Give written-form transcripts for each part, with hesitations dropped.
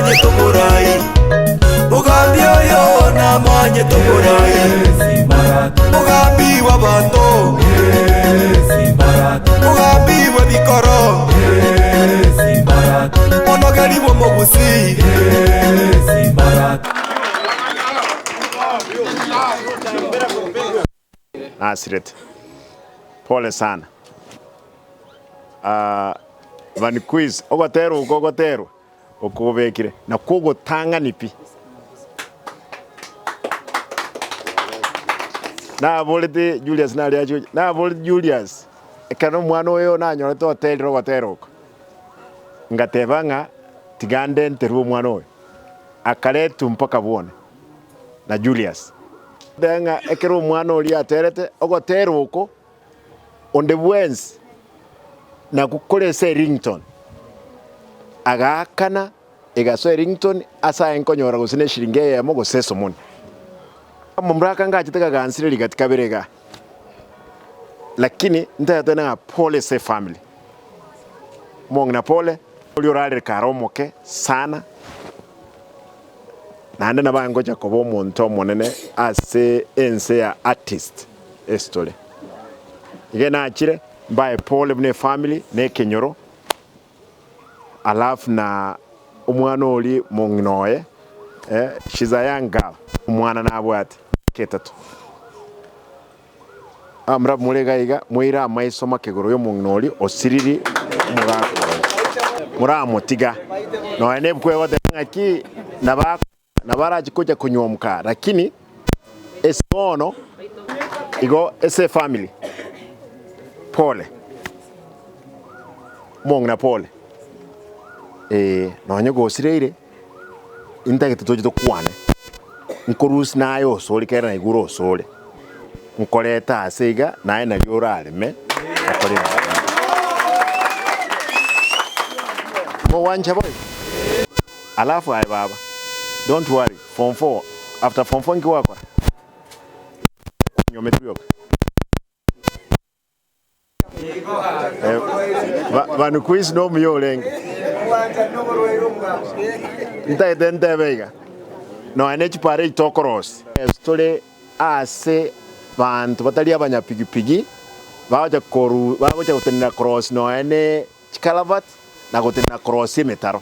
namanyete oborai, Mogambi oyo namanyete oborai, Mogambi bw'abanto, Mogambi bw'ebikoro, Monogeri bw'omogusii. Nasirete. Pole sana. Ah, Van Quiz, ogotera oko ogoterwa okobekire nakwo ogotang'ani pi. Naborete Julius naria ache gocha, naborete Julius, ekero omwana oyo nanyorete oterire ogotera oko, ngateba ng'a tiga ndenterwe omwana oyo, akaretwa mpaka bwone na Julius. Ng'a ekero omwana oria aterete ogotera oko, onde bwensi nakwo kore ase eringtone, agaakana egasoa eringtone ase aye nkonyora gose ne eshiringi eyemo gose esomoni. Omomura aka ngachete gagansire rigati kabere igaa, lakini ntagete ng'a pole ase efamily, omong'ina pole, oria orarere kare omoke sana. Naende nabo angocha koba omonto omonene ase ense ya artist history. Iga nachire mbae pole buna efamily na ekenyoro alafu na omwana oria mong'ina oye eh, she's a young girl omwana nabwate miaka etato. Abamura more iga iga moire amaiso make igoro y'omong'ina oria osiriri omogaka oye. Moramotiga nonya nebuku egoteba ng'aki nabo nabo arache gocha konyuomka lakini ase bono igo ase efamily pole omong'ina pole eh nonya gosireire intagete toche tokwane nkorusia naye osore kere naigure osore. Nkorete aase iga, naye nario orareme okore emeremo. Mogwancha boigo? Alafu aye baba, don't worry, form four, after form four nki gwakora? Kwanyometwe rioka? Van Quiz nomuya orenge. Ntagete ntebe iga, nonya ne chipara echi tokorosia, tore ase banto batari abanyapigipigi bagocha koru bagocha gotenena korosia nonya ne chicalvert na gotenena korosia emetaro.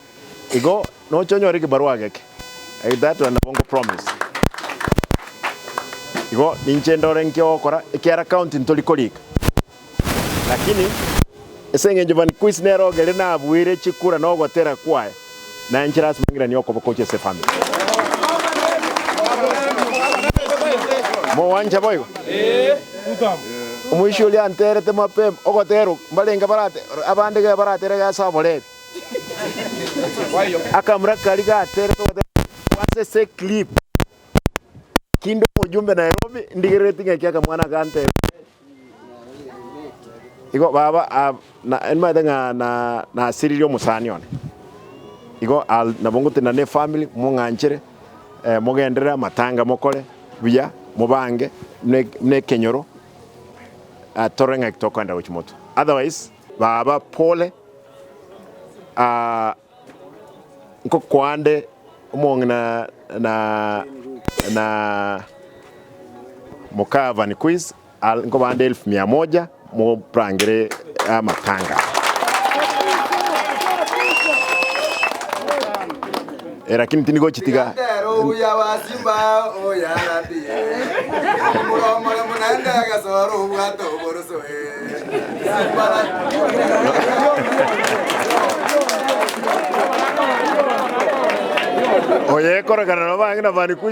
Igo noche onyore ekebarua geke, that one nabo nko promise. Igo ninche ndore nki ogokora ekiagera county ntori korika. Lakini ase eng'encho Van Kuys nere ogere nabuire chikura na ogotera kwaye, na inche lasima ng'iranie okoboko gochia ase efamiri. Mogwancha boigo? Omoisia oria anterete mapema ogotera oko, mbarenge barate abande iga baratere ase oborebi. Akamura karia gaterete ogotera kwansa ase eclip. Kinde omojumbe Nairobi ndigerereti ng'aki akamwana aka antebia. Igo baba ah, na nimanyete ng'a na nasiririe omosani one. Igo al nabo ngotenena na efamily mong'anchere mogenderere amatanga mokore buya mobange buna buna ekenyoro torore ng'aki tokoenda gochia motwe. Otherwise baba pole nkokwande omong'ina na na moka Van Quiz al nkobande elfu mia moja moprangere amatanga. Eh, lakini tindigochitiga. Tiga obuya bwa Simba oyarabie, omomura omoremu naende agasora obwate oboroso eh. Simba Oyo ekorekana nabo bang'ina Van Quiz.